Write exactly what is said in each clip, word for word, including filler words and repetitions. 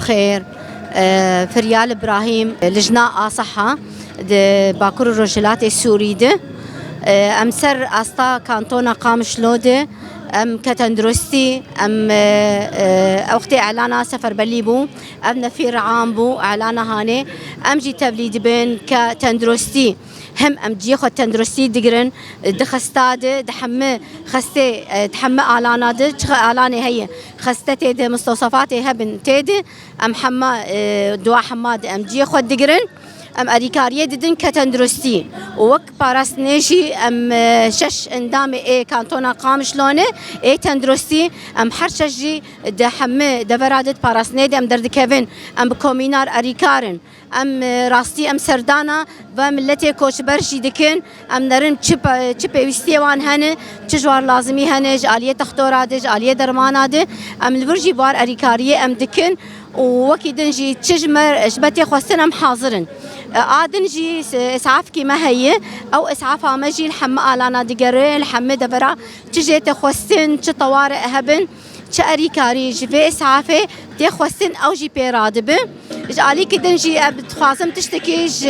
Xêr, e, Firyal Îbrahîm, Lijna a Seha di Bakur û Rojhilatê Sûrî de. E, em ser asta kantona Qamişlo de, em ke tenduristî, em, e, e, ew wextê elana seferberlî bû, ev nefîr am bû, elana hanê. Em jî tevlî dibin ke tenduristî. Hem em cihê xwe tenduristî digirin, di xesta de, di hemî xestê, di hemî alana de, çi alanê heye, xeste tê de, mustewsefatê hebin tê de, em hema, e, dua hema de em cihê xwe digirin, em alîkariyê didin ke tenduristî. Û wek parastinê jî em, e, şeş endamê ê kantona Qamişlo ne, ê tenduristî, em her şeş jî di hemî devera de, di parastinê de em derdikevin, em bi komînar alîkar in. Em, e, rastî em serdana ve miletê koçber jî dikin. Em nerin çi pe-, çi pêwîstiyê wan hene, çi ji wan lazimî hene, ji aliyê textora de, ji aliyê dermana de. Em li vir jî bar erîkariyê em dikin û wekî din jî çi ji me, ji me tê xwestin em hazir in. E, a din jî s-, îshafkî me heye. Ew îshafa me jî li hemî alana digere, li hemî devera çi jê tê xwestin, çi teware hebin. Çi erîkarî ji vê îshafê tê xwestin ew jî pê radibe. Ji alîkî din jî ez dixwazim tiştekî ji,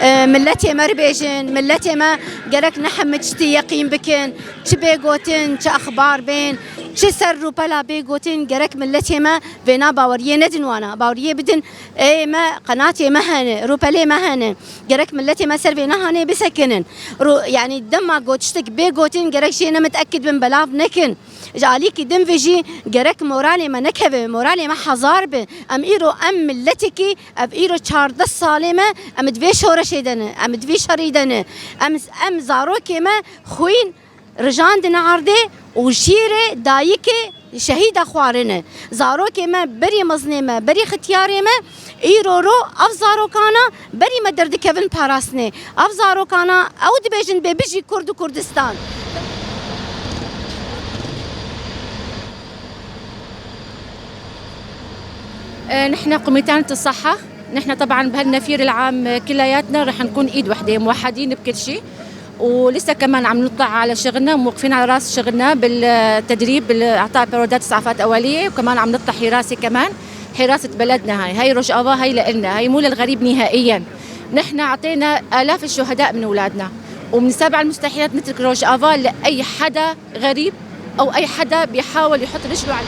e, miletê me re bêjin. Miletê me gerek ne hemî tiştî yeqîn bikin. Çi bê gotin, çi exbar bên, çi ser rûpela bê gotin, gerek miletê me vêna baweriyê nedin wana. Baweriyê bidin, ê me, qenatê me hene, rûpelê me hene. Gerek miletê me ser vêna hanê bisekinin. Rû-, yanî dema got tiştek bê gotin, gerek jê ne mitekid bin, belav nekin. Ji alîkî din ve jî gerek moralê me nekeve, moralê me hezar be. Em îro em miletekî, ev îro çardeh salê me, em di vê şoreşê de ne, em di vê şerî de ne. Em, em zarokê me xwîn rijandine erdê û jîrê dayikê şehîda xwarine. Zarokê me berî mezinê me, berî xitiyarê me, îro ro ev zarokana berî me derdikevin parastinê. Ev zarokana ew dibêjin bê bijî Kurd û Kurdistan. آه، نحن قوميتانة الصحة، نحن طبعًا بهالنفير العام كلياتنا رح نكون إيد وحدة، موحدين بكل شيء. ولسه كمان عم نطلع على شغلنا، موقفين على راس شغلنا بالتدريب، بالإعطاء برودات إسعافات أولية، وكمان عم نطلع حراسة كمان، حراسة بلدنا. هاي، هاي روجافا، هاي لإلنا، هاي مو للغريب نهائيًا. نحن عطينا آلاف الشهداء من أولادنا، ومن سبع المستحيلات نترك روجافا لأي حدا غريب أو أي حدا بيحاول يحط رجله على